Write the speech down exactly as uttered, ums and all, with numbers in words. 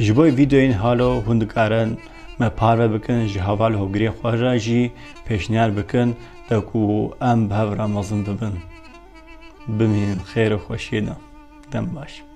Ji bo vîdeoyên halo hûn dikarin me parve bikin, ji heval hogirê xwe re jî pêşniyar bikin, de ku em bi hev re mezin bibin. Bimînin xêr û xweşiyê de. Dem baş.